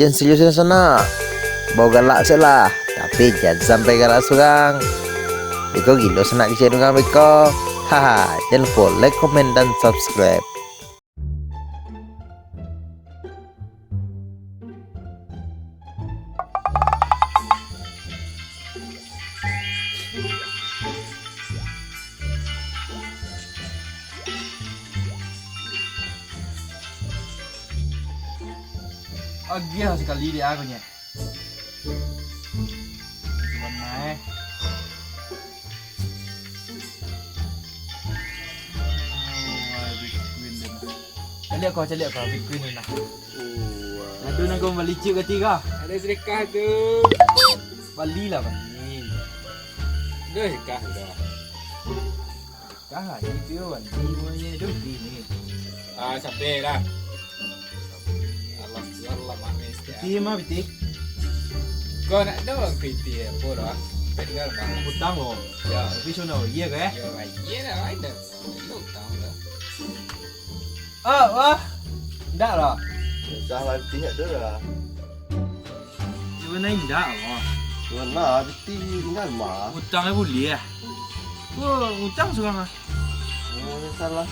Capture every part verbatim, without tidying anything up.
Jan serius sanak. Bawa galak se lah, tapi jan sampai galak surang. Beko gilo sanak kecek urang beko. Haha, jan lupo like, komen, dan subscribe. Agiah sakali dek aku nyo. Cuman naik. Oh, Bitcoin dah. Caliak kau, caliak kau, Bitcoin dah. Oh, aduh, nak kau bali cik kati kah? Ada sedekah tu. Balilah, bali. Dah sedekah dah. Kah, itu yo, Wan. Di rumahnya itu, di ni. Ah, sampai lah. Allah, Allah, manis ya. Piti mah, piti. Kau nak tahu piti apa dah? Tinggal mah. Utang lo. Ya. Tapi sono, iya ke? Ya, iya lah, lain dah. Itu utang dah. Ah, wah. Ndak lah. Susah lah, piti ndak ada lah. Sebenarnya indak lah. Sebenarnya, piti tinggal mah. Utang lah buliah. Ko utang surang ah. Oh, salah.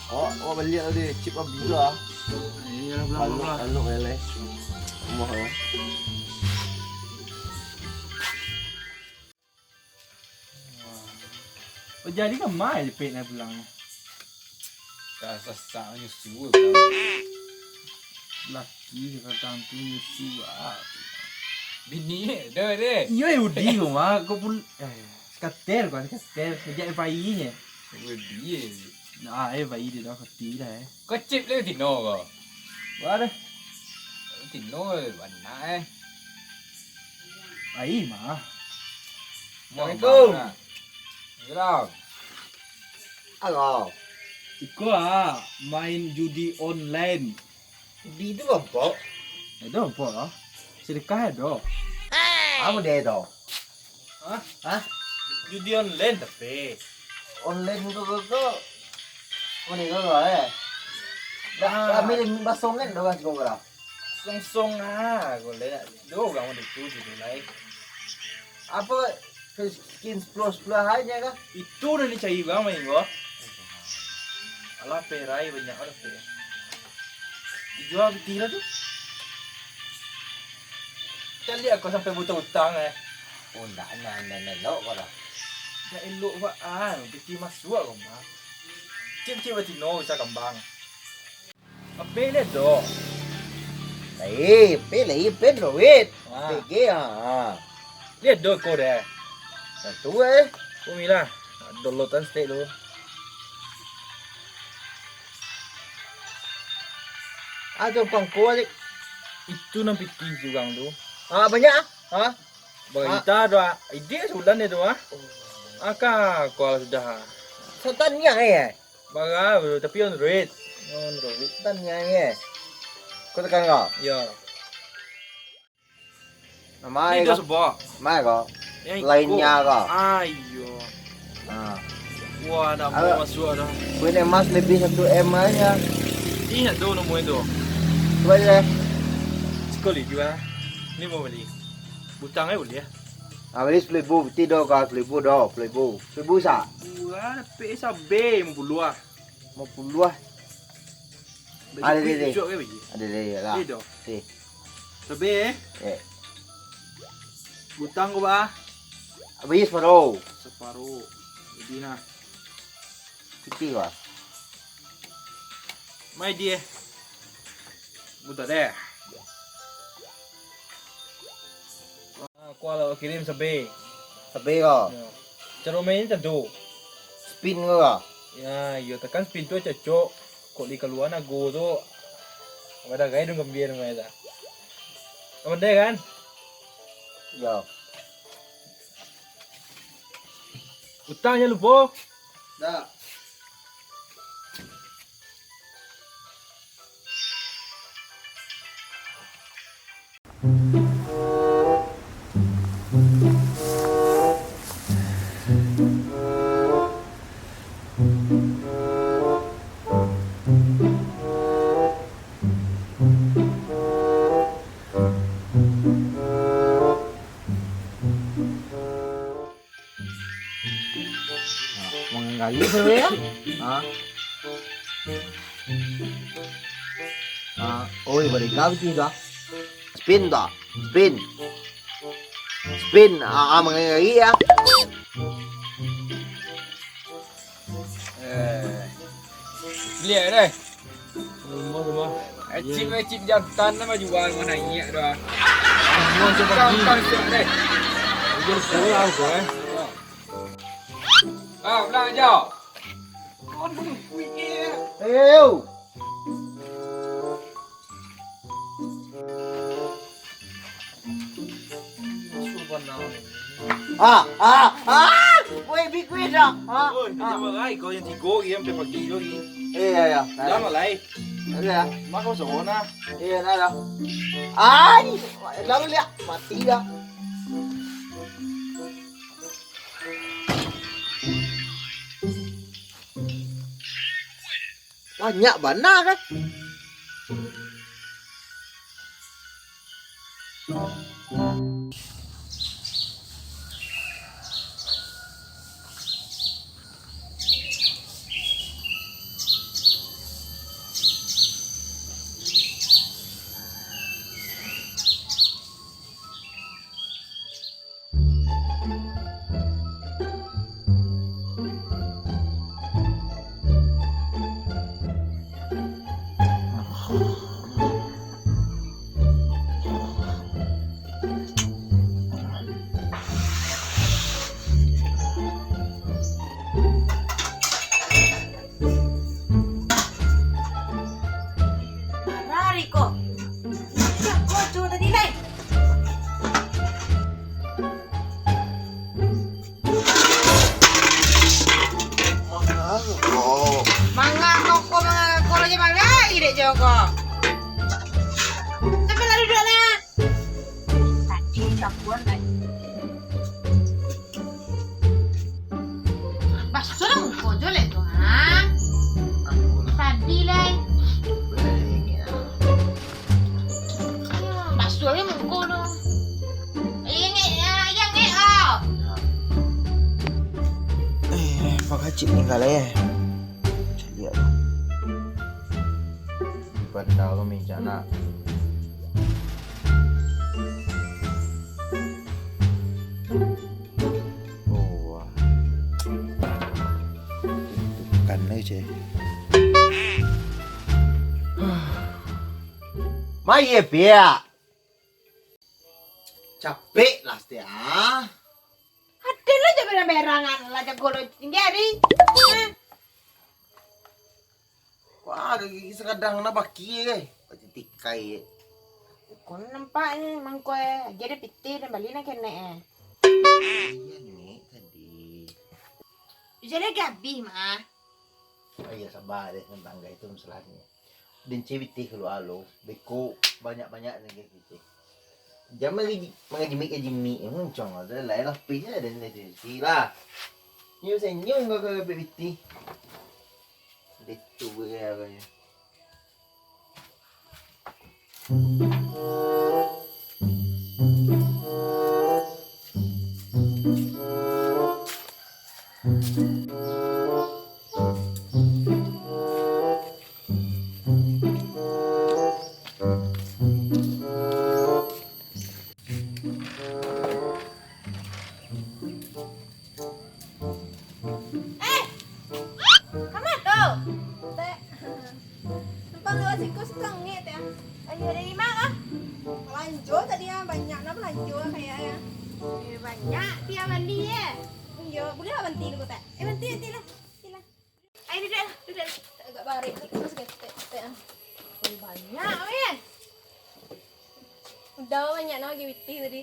Awak, awak baliak tadi, chip abih tu ah. Iyalah, pulang, pulang, pulang. Anu, anu, lele. Rumah lah. Oh, jadi ka ma jepit nak pulang? Ka sasak nyusu ka. Laki kadang tu nyusu ah. Bini dah deh. Iyo, eh, Udi ko mah. Ko pul-, eh, skater ko, skater. Sejak F I I-nya. Udi. Nah, eh, F I I dia dah kati dah, eh. Kecip le tino ko. Wah dah. Tino bana, eh. Ai mah. Assalamualaikum. Salam. Halo. Iko ah, main judi online. Judi tu apo? Ado apo lah? Sedekah ado. Apo dia tu? Hah? Hah? Judi online tapi. Online tu ko, ko. Ko ni ko, ko, eh. Dah, ah. Kami ni basongan dah, Bang, kau dah. Song-song ah, ko le. Duo urang di tu, di tu lai. Apo skin sepuluh sepuluh aja kah? Itu dah dicari urang main ko. Alah, perai banyak dah, pe. Dijual piti lah tu. Caliak kau sampai buta utang, eh. Oh, ndak, ndak, ndak, ndak elok kau dah. Ndak elok baa, piti masuak kau mah. Cik-cik batino bisa kambang. Ape liek do? Lai, ape lai, pen lo, wit. Ah. P G, ah. Liek do ko deh. Tantu, eh. Ko milah. Downloadan stek dulu. Ah, tu pangko, Dik. Itu nan piti surang tu. Ah, banyak, ah? Ah. Barita tu, ah. Ide sabulan dia tu, ah. Oh. Ah, ka, kual sudah, ah. Satan niang, eh? Bara, tapi Android. Android. Satan niang, eh? Kau tekan kau? Ya. Nah, mai ko. Ni dah sebab. Mai ko. Yang lainnya iko ko. Ah, iyo. Ha. Wah, dah mau masuk dah. Koin emas lebih satu M aja. Ingat tu nombor itu. Cuba je. Sekali jua. Ni mau beli. Butang aja boleh ya. Ah, beli sepuluh ribu, piti do ka sepuluh ribu do, sepuluh ribu. Sepuluh ribu sa? Murah, dapek sabe lima puluh ah. Lima puluh ah. Ada, ada, ada. Ada, ada, ada lah. Ada do. Okey. Sabe, eh? Eh. Butang ko ba? Abih separuh. Separuh. Jadi nah. Piti ba? Mai di, eh. Buta deh. Ah, ko lah kirim sabe. Sabe ko? Ya. Caro main macam tu. Spin ko lah. Ya, iyo, tekan spin tu cocok. Kok di kalua nago tu. Badagai dong gambia dong kata. Pandai kan? Ya. Utang jan lupo. Dah. Ayo, saudara, ya. Ha? Ha? Oi, baliak ka bisi tu, ah. Spin tu, ah. Spin. Spin. Ah, ah, mangari-ngari, ah. Eh. Baliak deh. Rumah, rumah. Eh, cip, eh, cip jantan lah, mah jual, mah naiak dah. Rumah tu pagi. Kau, kau siap deh. Hujan sekolah aku, eh. Ah, pulang, Jao. Aduh, wih, eh. Eh, yo. Ah, ah, ah! Woi, big win dah. Ah, Oi, ah. Jangan marai kau yang tigo lagi, sampai pagi tu lagi. Eh, ya, ya. Jangan marai. Ada ya. Mak kau sona. Iya, nah, dah. Ai, dah lihat mati dah. Banyak bana kan? Marari ko. Cak ko jo tadi lai. Manga ko, manga ko, manga ko, raja manga, idek jo ko. Sampai lah duduk lah. Tadi kapuan lai. Basuah lah muko jo lai tu, ha? Tadi lai. Basuah lai muko tu. Eh, ngek, ah, yang ngek, ah. Eh, pakacik ni galai, eh. Caliak. Banda ko mincak nak. Oh, wah. Tuntukan aja. Mai, piak. Capek lah, Stia. Aden lah, jangan berang-berangan lah, jago lo tinggi hari. Hah? Wah, gigi sakadang nak baki, eh. Pasti tikai, eh. Kau nampak ni, mangko, eh. Lagi ada pitih dan bali nak kenek, eh. Iya, Nek, tadi. Jadi lagi habis, mah. Oh iya, sabar deh, tentang itu masalahnya. Dinci pitih kaluar lo, beko banyak-banyak lagi pitih. Jangan mangaji-, mangajimik-kajimik, muncung lah, dah lah, lapih je lah, dan lah, lah. Senyum-senyum kau, kau pitih. Dia tu berai agaknya. Eh! Kama tu? Tek. Numpang lewat siko, siko angek, Tek, ah. Ayo, dari ma kah? Balanjo tadi, ah. Banyak nah balanjo, ah, kayak, ah. Eh, banyak, Tia bali, eh. Iyo, buliah baranti dulu, Tek? Eh, baranti, baranti lah. Baranti lah. Ayo, duduak lah, duduak lah. Agak barek tu, terus ketek, Tek, ah. Oh, banyak, weh. Udah banyak nah bagi pitih tadi.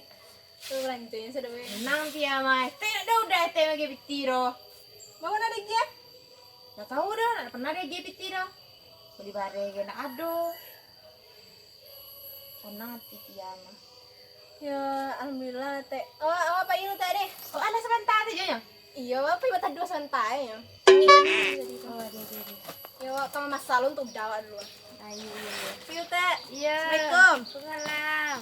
Tu balanjonyo sudah, weh. Tenang, Tia, mah. Tek, dak ado udah Tek bagi pitih doh. Bawa dah lagi, ah? Dak tahu doh, dak pernah diagiah pitih doh. Bali bareh ge dak ado. Sanang ati Tia mah. Yo, alhamdulillah, Tek. Awak, awak payi dulu, Tek, deh. Oh, alah sabanta sajo nyo? Iyo, awak payi batadu sabanta nyo. Oh, ado, ado, ado. Yo, awak ka mamasak alun tu, dah awak dulu. Ah, iyo, iyo, iyo. Payi dulu, Tek. Iyo. Assalamualaikum. Waalaikumsalam.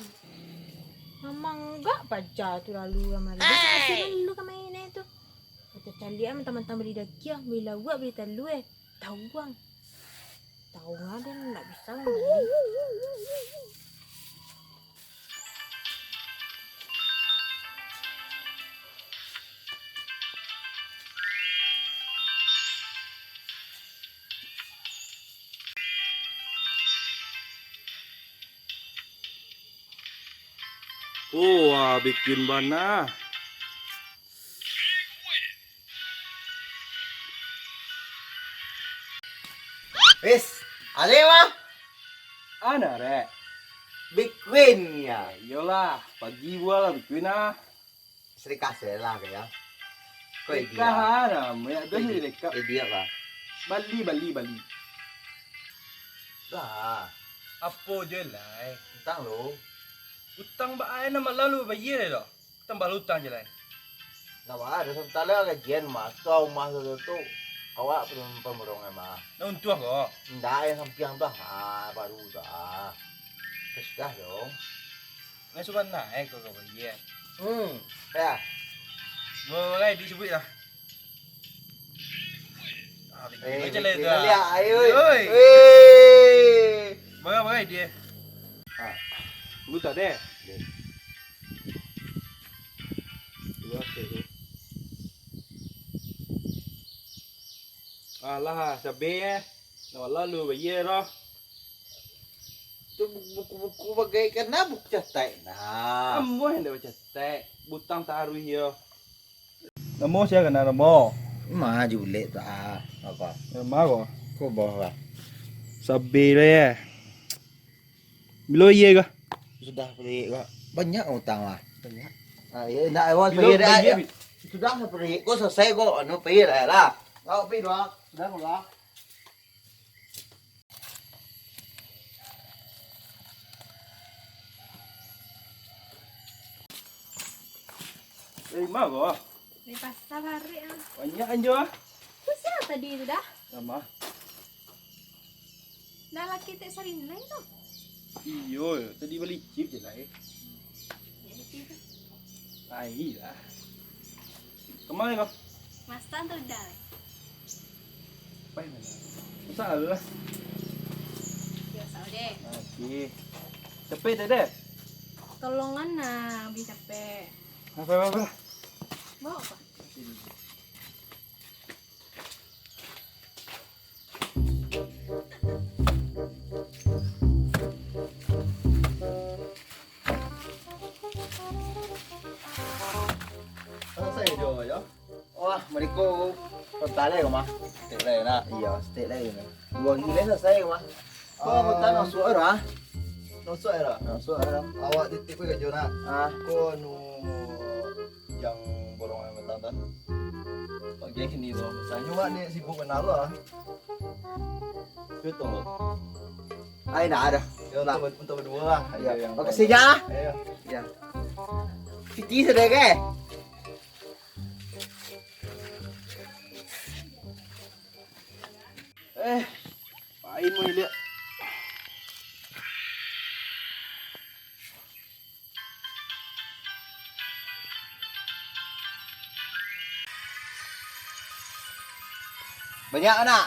Mamang gak paja tu lalu kamari. Basa-basi dulu kamari tu. Kata Caliak, ah, mantang-mantang bali dagiang, bali lauak, bali talua, eh. Tawuang. Tawuang den ndak bisa mambali. Oh, ah, bikin bana. Wis, alek mah. Ana, Rek? Big Queen ya. Iyolah, pagi buah lah Big Queen ah. Serikah se lah kaya. Kok Serikah idea? Ana, banyak doh Kok ide-, serikah. Idea apa? Bali, bali, bali. Lah. Apo je lai? Utang lo. Utang ba ai nan malam lu bayia doh. Tambah lu utang je lai. Ndak baa doh, sabanta lai gajian mah. Tu umah tu, tu, tu. Awak pun pamurung mah. Nah, untuang ko. Ndak, yang sampiang tu ah. Ha, baru tu ah. Terus dah dong. Nah, sudah naik ko, ko bayia. Hmm, ya. Bagai disebuik lah. Ah, Eh, macam bikin lah tu. Liak, ayo, oi. Oi. Oi. Bagai, bagai dia. Ah, lu tak deh. Deh. Lu apa tu? Alah, sabe eh. Nak lalu bayar lah. Tu buku-buku bagai kan nah, buku catat nah. Ambo yang dak bacatat. Butang taruih yo. Namo sia kana namo? Ma Julek tu ah. Apa? Nama ko? Ko boh lah. Sabe lah ya. Bilo iye kah? Sudah perik ko. Banyak utang lah. Banyak. Ah, ya, nak awal Bilo perik dah, bayar, ya. Bi- Sudah perik ko, selesai ko, anu perik lah lah. Kau perik doang. Sudah ko lah. Dari ma ko? Dari pasa parik ah. Banyak anjo ah. Tu sia tadi tu dah? Sama. Dah laki tek sarinai tu. Iyo, tadi bali chip je lah eh. Jadi tu. Ai lah. Kama ko? Masak tu dah. Pai mana? Masak lah dulu lah. Yo, masak deh. Oke. Capek tak deh? Tolongan nah, bih capek. Apa, apa, apa? Bawa apa? Selesai jo, yo. Wah, meriko. Kontak lai ko mah. Stek lai nak. Iyo, stek lai ko mah. Duo gigi lai selesai ko mah. Ko Ah. Kontak nak suara. Nak suara? Nak suara. Awak titip ko gajo nak. Ah. Ko anu jang borong yang matang tu. Oke, kini tu. Sanyo wak ni sibuk bana lah. Betul. Ai, ndak ado. Ya, Lah. Untuk, untuk berdua lah. Ya. Ayo, yang Oke, paling sejak lah. Ayo. Ya. Piti sudah ke? Eh, pain mah liak. Banyak anak.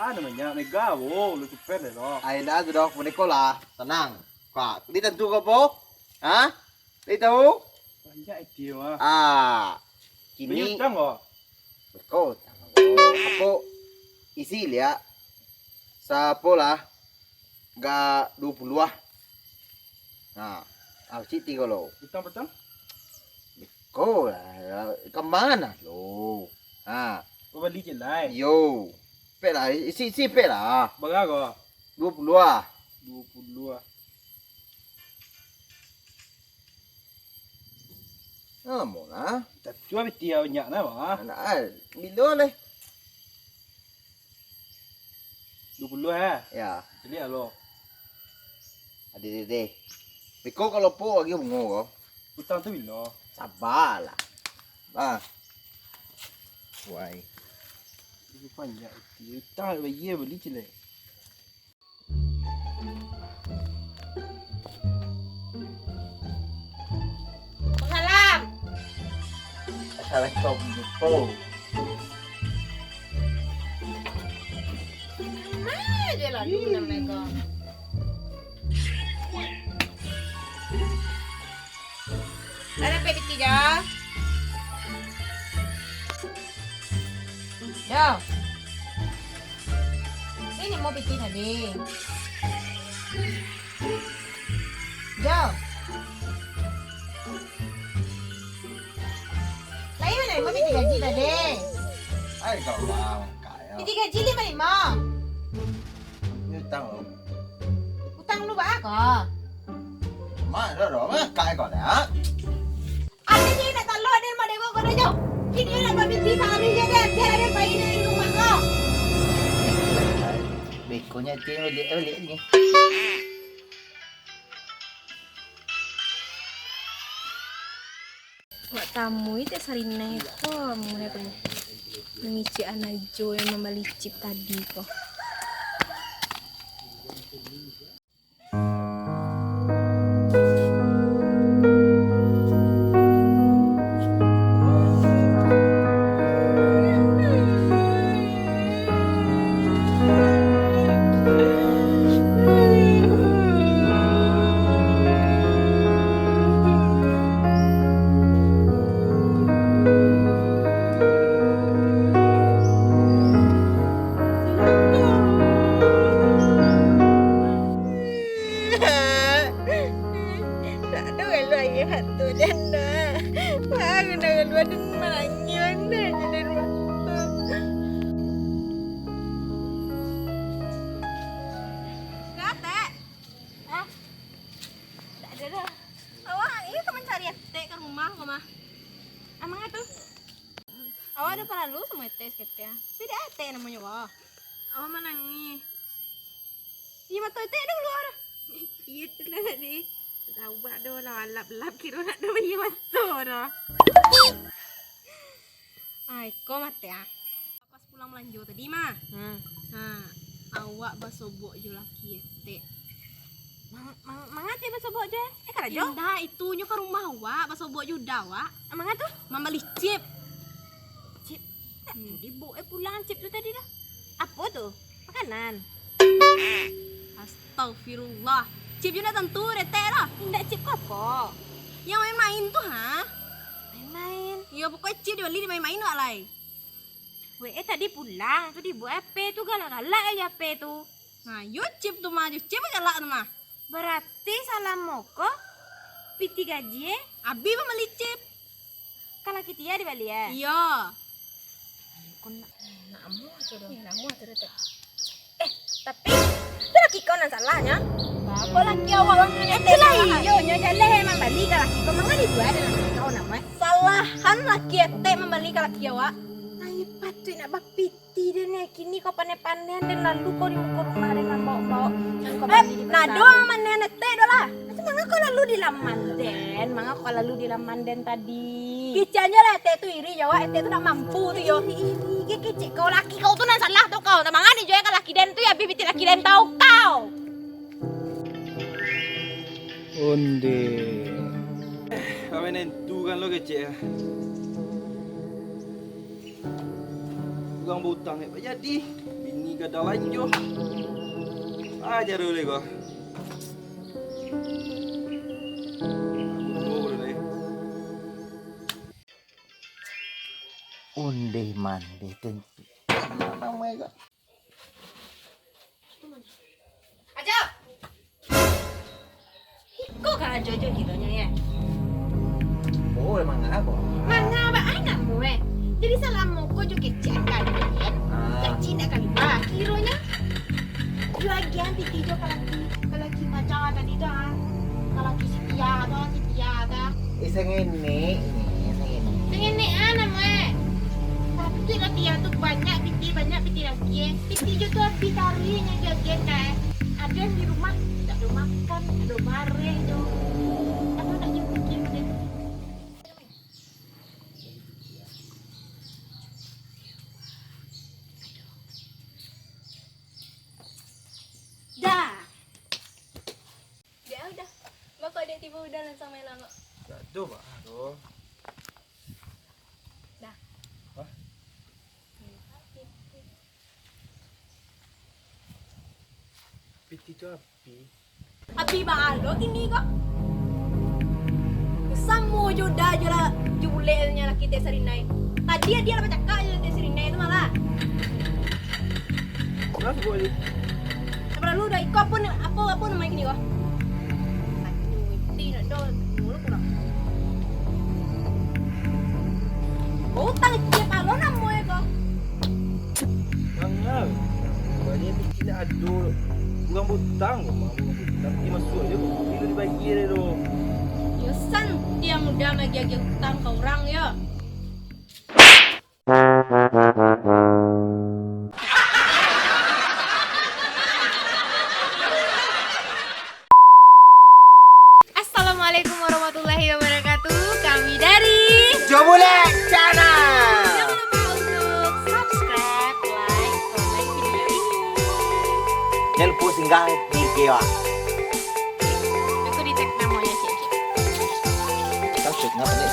Ah, namanya mega, wo, lu super deh lo. Ai, ndak ado doh, puniko lah. Tenang. Kak, ni tentu ko po? Ha? Lai tahu? Banyak itu mah. Ah. Kini Banyak utang ko. Beko utang. Apo isi liak? Sapo lah? Ga duo puluah ah. Nah, ah, cik tigo lo. Utang petang? Beko lah. Ka mana lo? Ha. Ko bali je lai. Yo. Pek lah, isi, isi pek lah. Bara ko? Duo puluah ah. Duo puluah ah. Lamo lah. Tapi tu habis tiya banyak nah, bah. Anak ai, bilo leh? Duo puluah ah. Ya. Jadi alo. Ade, ade, ade. Beko kalau po lagi bungo ko. Utang tu bilo? Sabar lah. Ah. Wai. Itu panjang. Utang bayar beli cilek. Salam. Salah kau punya po. Mana je lalu nak mereka. Dah dapek piti Jo? Jo. Sini mau piti tadi. Jo. Lai manarimo piti gaji tadi? Ai, kau bang, kaya. Piti gaji lai manarimo? Ni utang lo. Utang lu baa ko? Mak, dah, dah, mak, kaya kau dah. Ado je nak talok den madengok ko dah, Jo. Kini nak babinti sahari je den, biar den pai dari rumah ko. Bekonyo tu baliak, baliak ni. Wak tamui tek Sarinah ko, amun ko nyo. Mangicik anak jo yang mambali chip tadi ko. Ndak ado galua aia mata den doh. Baa gunonyo galua den manangih bana jo den mah. Lah, Tek. Hah? Ndak ado doh. Awak iyo ka mancari Etek ka rumah ko mah. Emang atu? Awak ado paralu samo Etek saketek? Tapi dek Etek namonyo ko. Awak manangih. Iyo, mato Etek ado kalua doh. Iyo tu lah tadi. Tau bak doh lah, alap-alap kiro nak ado aia mato doh. Ai, ko mah Tek ah. Pas pulang balanjo tadi mah. Hmm. Ha, awak basobok jo laki Etek. Mang-, mang-, manga Etek basobok jo? Eh, karajo? Indak, itu nyo ka rumah awak, basobok jo uda awak. Manga tu? Mambali chip. Chip? Hmm. Dibaok eh pulang chip tu tadi dah. Apo tu? Makanan? Astagfirullah. Chip jo ndak tantu dek Etek lah. Indak, chip ko apo? Yang main-main tu, ha? Main-main? Iyo, pokoknyo chip dibali dimain-main awak lai. Weh, eh, tadi pulang tu dibaok apo tu, galak-galak aja apo tu. Nah, yo chip tu mah, yo chip galak tu mah. Barati salamo ko piti gaji, eh? Abih mambali chip. Ka laki Tia dibali, eh? Iyo. Ko nak, nak amuah tu doh. Iyo, nak amuah tu doh, Tek. Eh, tapi, tu laki kau nan salahnyo. Baa kok laki awak nan Etek salahan? Iyo, nyo jaleh mambali ka laki kau, manga dibuek dek laki kau namo, eh? Salahan laki Etek mambali ka laki awak. Ai, patuik nak bapiti den, eh. Kini kau pandai-pandai den, lalu kau di muko rumah den mambaok-baok. Lalu kau bali di pasar. Eh, nado mamanehan Etek doh lah. Itu manga kau lalu di laman den, manga kau lalu di laman den tadi. Keceknyo lah Etek tu iri jo awak, Etek tu ndak mampu tu yo. Iri, iri, iri, kecek kau, laki kau tu nan salah tu kau. Ndak manga dijual ka laki den tu yo, abih pitih laki den tau kau. Onde. Kawin entu kan lo kecek ah. Urang bautang eh, jadi. Bini gadang lanjo. Ah, jaru leh ko. Ondeh mandeh tentu. Ajo! Iko ka Ajo jo kironyo, yo? Oh, emang ngapa? Manga baa namo, eh? Jadi salamo ko jo kecek kalian, ah, kecek indak kalua. Kironyo, yo agiahan pitih jo ka laki, ka laki pacar tadi tu, ah. Ka laki si Tia tu, si Tia tu. Eh, sangenek ni, sangenek. Sangenek ah namo, eh. Patuik lah Tia tu banyak pitih, banyak pitih laki, eh. Pitih jo tu abih taruihnyo jo agiah, eh. Ado nan di rumah, dak ado makan, ado bareh jo. Apo nak jo pikia model tu? Dah. Dah, udah. Bako dek tibo udah langsung main lamo. Dak ado, Pak. Aduh. Api baa lo kini ko. Samo jo Da jo lah, jo buleknyo laki Tek Sarinai. Tadi dia lah bacakak jo Tek Sarinai tu malah. Kenapa ko ni? Apa lalu Da, iko apo ni, apo, apo namo kini ko? Aduh, iti nak do, mulut kurang. Utang ciek palo namo ko. Manga, banyak tu kini ado urang bautang, urang bautang, dia masuk aja, bila dibayar dia tu. Yo, santiang udah magiah-giah utang ka urang, yo. Assalamualaikum warahmatullahi wabarakatuh. Kami dari Jobulek Channel. Jangan lupa untuk subscribe, like, komen video ini. Jangan lupa singgah di I G, ah. Aku di tag namanya, cek, cek. Kau cek ngapa ni?